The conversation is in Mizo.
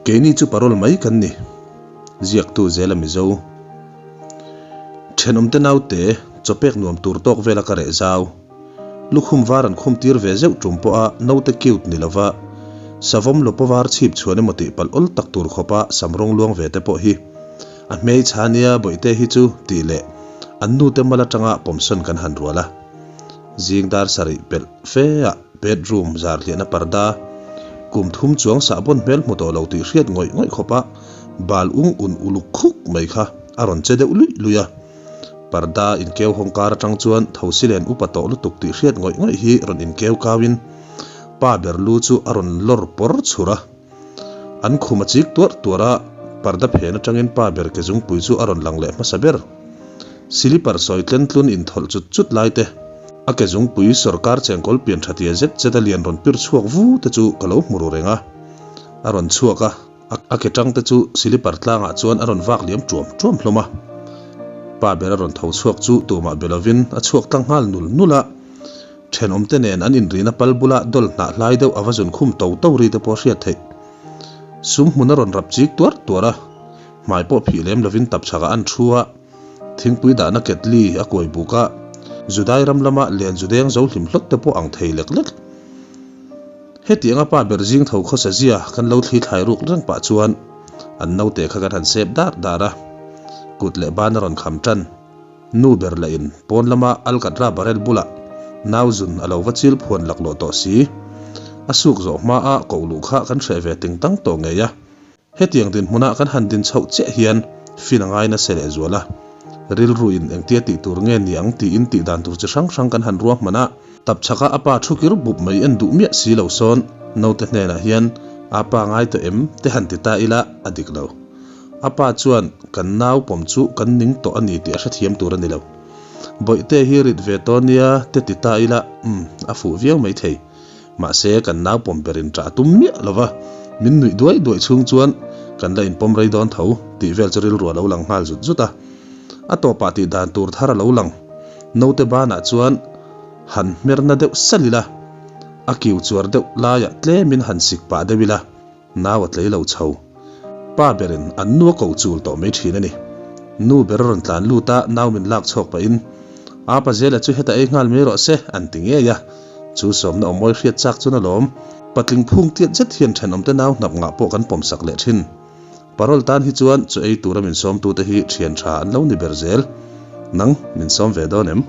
Keini chu parol mai kan ni. Ziaktu zela Mizo. Thenawmte naute chawpek nuam tur tawk vela ka reh zau. Lukhum var an khum tir ve zeuh tum pawha naute cute ni lova savawm lawpa var chhip chhuan emaw tih palh awl tak tur khawpa sam rawng luang ve te pawh hi a hmeichha nia bawihte hi chu tih leh an nute mal atanga pawmsawn kan han rual a. Zing dar sarih pelh fe ah bedroom zar hliahna parda kum thum chuang sahbawn hmel hmu tawh lo tih hriat ngawih ngawih khawpa bal ung un uluk khuk mai kha a rawn che deuh luih luih a. Parda inkeu hawng kar atang chuan thosilen upa tawh lutuk tih hriat ngawih ngawih hi rawn inkeu kauin pa ber lu chu a rawn lawr pawr chhur a. An khum a chik tuarh tuarh a, parda phen atangin pa ber ke zungpui chu a rawn lang leh hmasa ber. Silipar sawi tlen tlun inthawlh chut chut lai te, a ke zungpui sawrkar chengkawl pian tha tia zet zet a lian rawn pir chhuak vu te chu ka lo hmu ru reng a. A rawn chhuak a. A ke tang te chu silipar tlangah chuan a rawn vak liam tuam tuam hlawm a. Pa ber a rawn tho chhuak chu tumah be lovin a chhuak tlang nghal nul nul a. Thenawmte nen an inrihna pal bula dawl hnah hlai deuh a va zun khum to to ri te pawh a hriat theih. Sum hmun a rawn rap chik tuar tuar a, hmai pawh phih lem lovin tapchhakah an thu a. Thingpui dahna ketli a kuai buk a, Judai ram lama len Judeng zo hlim hlawt te pawh ang thei lek lek. Hetianga pa ber zing tho khawsa zia kan lo thli thlai ruk reng pah chuan an naute kha kan han sep dar dar a, kut leh ban a rawn kham tan. Nu ber lah in pawn lama Alkatra barrel bulah nau zun a lo va chil phuan laklawh tawh si. A suk zawh hma a koh luh kha kan hreh ve ting tang tawh ngei a. Hetiang dinhmunah kan han din chhoh chiah hian fin a ngai nasa leh zual a. Rilru in engtia tih tur nge ni ang tiin tih dan tur chi hrang hrang kan han ruahman a. Tapchhaka a pa thu kir bup mai en duh miah si lo sawn naute hnenah hian a pa ngai tawh em te han ti ta ila a dik lo. A pa chuan kan nau pawm chu kan ning tawh a ni tih a hrethiam tur a ni lo. Bawihte hi rit ve tawh nia te ti ta ila umm a fuh viau maithei. Mahse, kan nau pawm berin ṭah a tum miah lo va, min nuih duai duai chhung chuan kan la inpawm rei dawn tho tih vel chu rilru a lo lang nghal zut zut a. A tawpah tih dan tur thar a lo lang. Naute banah chuan han hmerna deuh salh ila, a kiu chuar deuh laiah tlemin han sik pah deuh ila, Nau a tlei lo chho. Pa berin an nu a ko chul tawh mai thin a ni. Nu ber a rawn tlan lut a, nau min lak chhuak pahin, Apa Zela chu heta ei nghal mai rawh se, an ti ngei a. Chu sawmna awm mawi hriat chak chuan a lawm. Patling phung tiat zet hian thenawmte nau hnap ngah pawh kan pawm sak leh thin. Parol tan hi chuan chu ei tura min sawmtute hi thian tha an lo ni ber zel. Nang, min sawm ve dawn em?